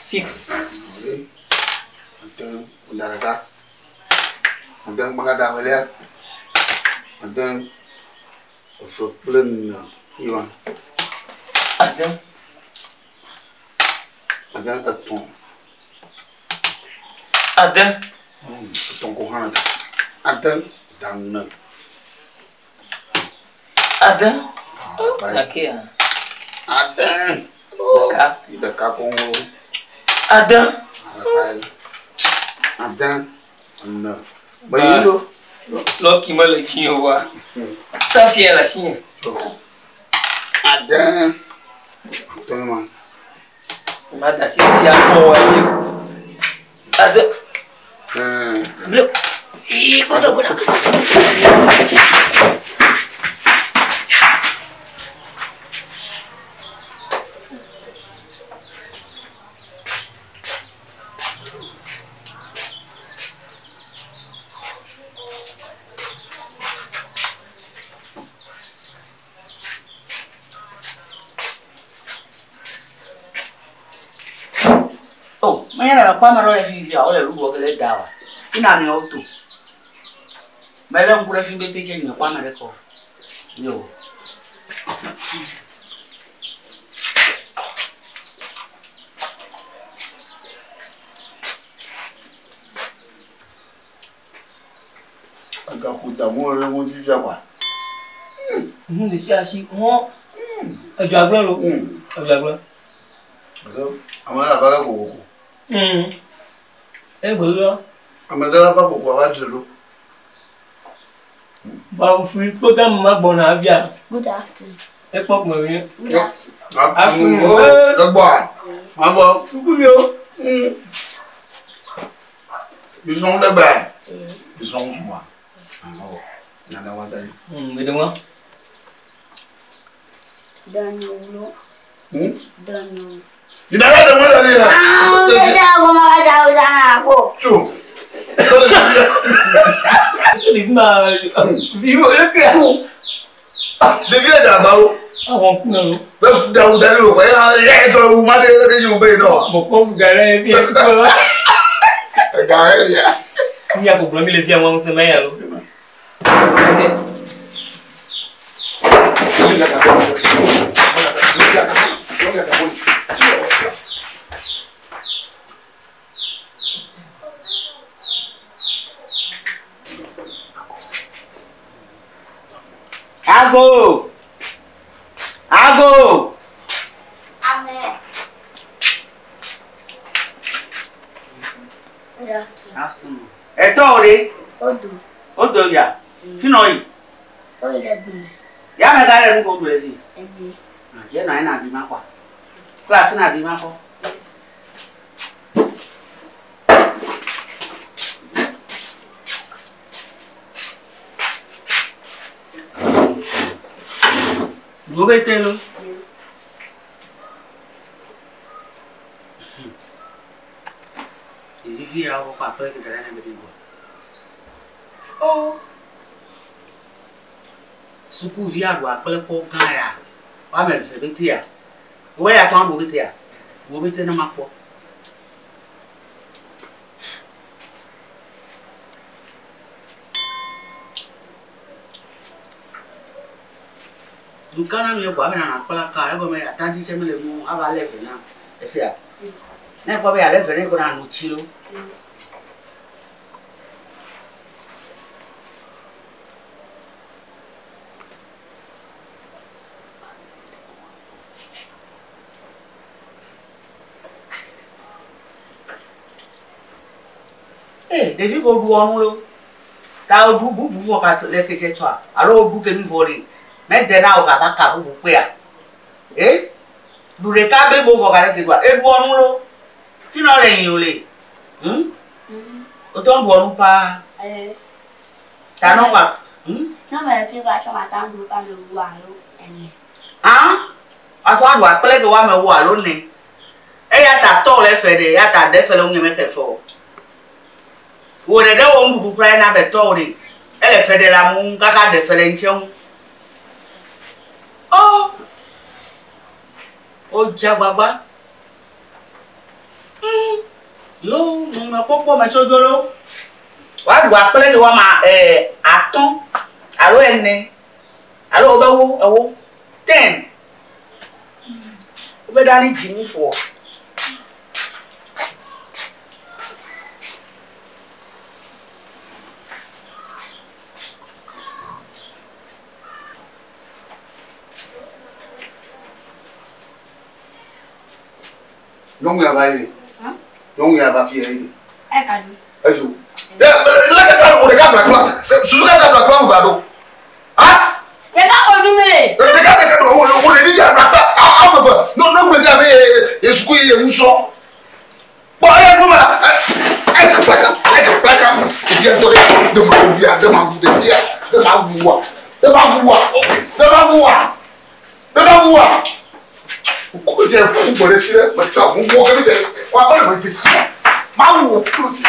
6. Ade, da ɖeka. Ade, megada evelia. Ade, eve kple ene ye ma. Ade. Ade, etɔ̃. Ade. Etɔ̃ ko hã da. Ade, da ene. Ade. Gake ya. Ade. Ɖeka. Yi ɖeka ko ŋu. Ade. Ade. Ene. Meyi lo. Lɔki mele dzi o wa. Safia le asinye. Ade. Ade ma. Mada sisi ya kpɔ wa ye. Ade. Ble. Ee, gbɔdɔ gbɔdɔ. O, menye le mekpɔ ame ɖewo le fi fia wole nu ɖuɔ ge le da wa. Ina ameawo to. Melé ŋku ɖe fi bete dze nye kpɔ ame ɖeke o. Yo. Agaƒo da mu ɖe ŋu dzi fia kwa. Nu ɖe sia si hɔn. Edzo agblẽ lo. Edzo agblẽ. Ame ɖe ava ɖe kokoko. E gbe yɔ. Ame ɖe ava koko ava dze ɖo. Ba fui kpɔ ma gbɔna avia. Good afternoon. Ekpɔ kuma wi. Good afternoon. Afternoon. Egbɔa. Mabɔ. Sukuviwo. Bisɔn ɖe gbɛ. Bisɔn suma. Awɔ. Nana wa da yi. Gbede ŋua. Daniel. Daniel. Yina ɖe ŋu da ɖi ya. Ah, ɖe agoma ka da o da ko. Tso. Ɖevi ma viwo le kea. Ɖevi yɛ dza gbawo. Awɔ ŋku na lo. Bɛ dawu da ɖi o kɔ ye ye tɔ wu ma ɖe ɖe yi wo be yi nɔ. Mɔkɔ ga ɖe fi sukua la. Ga ye ya. Ní akɔkplɔ mi le fia ŋu sɛ mɛ ya lo. Ago! Ago! Amen. Good afternoon. Afternoon. Ẹ̀tọ́ òde, Odo. ó do ya. Fínà yìí. O yẹ gbìmọ̀. Yá mẹ́ta rẹ̀ nù kó do ẹ̀ sí. Ẹ̀mí. Jẹ́ náà ẹ̀ nà bí má kọ́. Kílàsì náà bí má kọ́. Dùwó bẹ tẹ́ lọ. Èyí fi àwọn ọkọ̀ àpẹẹrẹ kẹtàlá náà bẹ̀rẹ̀ ìwọ̀. Sukuvi aɖu akple kɔ gã ya woame eve bete ya wo ya tɔ aɖu bete ya wo bete ne ma kpɔ. Nuka na mi le kɔ abe nana kpla ka egɔme atadi tse mele nu ava lé ve na esia ne ekpɔ be yalé ve ne ko na nu tsi lo. Ee ɖevi ko ɖu ɔnu lo ta wo ɖu bubu vɔ ka le keke tsɔa alo wo ɖu kemi vɔ ɖi mede na wo kaba ka bubu kpea ee ɖu ɖeka blibo vɔ ka le ke ɖua eɖu ɔnu lo fi nɔ le yin o le hmm wotɔ ɖu ɔnu paa Ẹ. ta nɔ kpa hmm Náà bẹ̀rẹ̀ fi gba tsọ́ màtá ń dùn bá mi wù àlọ́ ẹ̀mí. hã woatɔ aɖu akple ke woame wo alo ne eya ta tɔ le fɛ ɖe eya ta ɖe fɛ le ŋu nye me ke fɛ o wò ɖeɖe wo nuɖuɖu kura yina be tɔwo ɖe ele fɛ ɖe le amewo ŋu kaka ɖe fɛ le ŋtsɛ ŋu o wodze agbagba. Yo, me kpɔkpɔ me tso do lo. Woaɖu akple ke woama eh, atɔ̃ alo ene alo wobe wo ewo ten. Wobe ɖa ni dzi mi fɔ. Nyɔnu ya va yi. Nyɔnu ya va fi ya yi. Ẹ ka du. Edzo. Ɛ leke ta wò ɖeka ɖu akpla susu ka ɖu akpla ŋu ɖo. Ha? Yẹ ká kọ du mi le. Ɖeka ɖeka ɖo wò wò ɖevi dza ɖu akpla ame eve ne ne gblẽ dza be ye suku ye ŋu srɔ̃. Kpɔ eya nu ma ɛ ɛ kpla ka ɛ kpla ka ɖevia ŋutɔ ɖe ɖe ma wu ya ɖe ma wu ɖevia ɖe ma wu wa ɖe ma wu wa ɖe ma wu wa ɖe ma wu wa. Ko dze ƒu gbɔ ɖe tsi ɖe metsɔ ŋu wɔ ke mi ɖe wa be le me dze si ma wu klo si.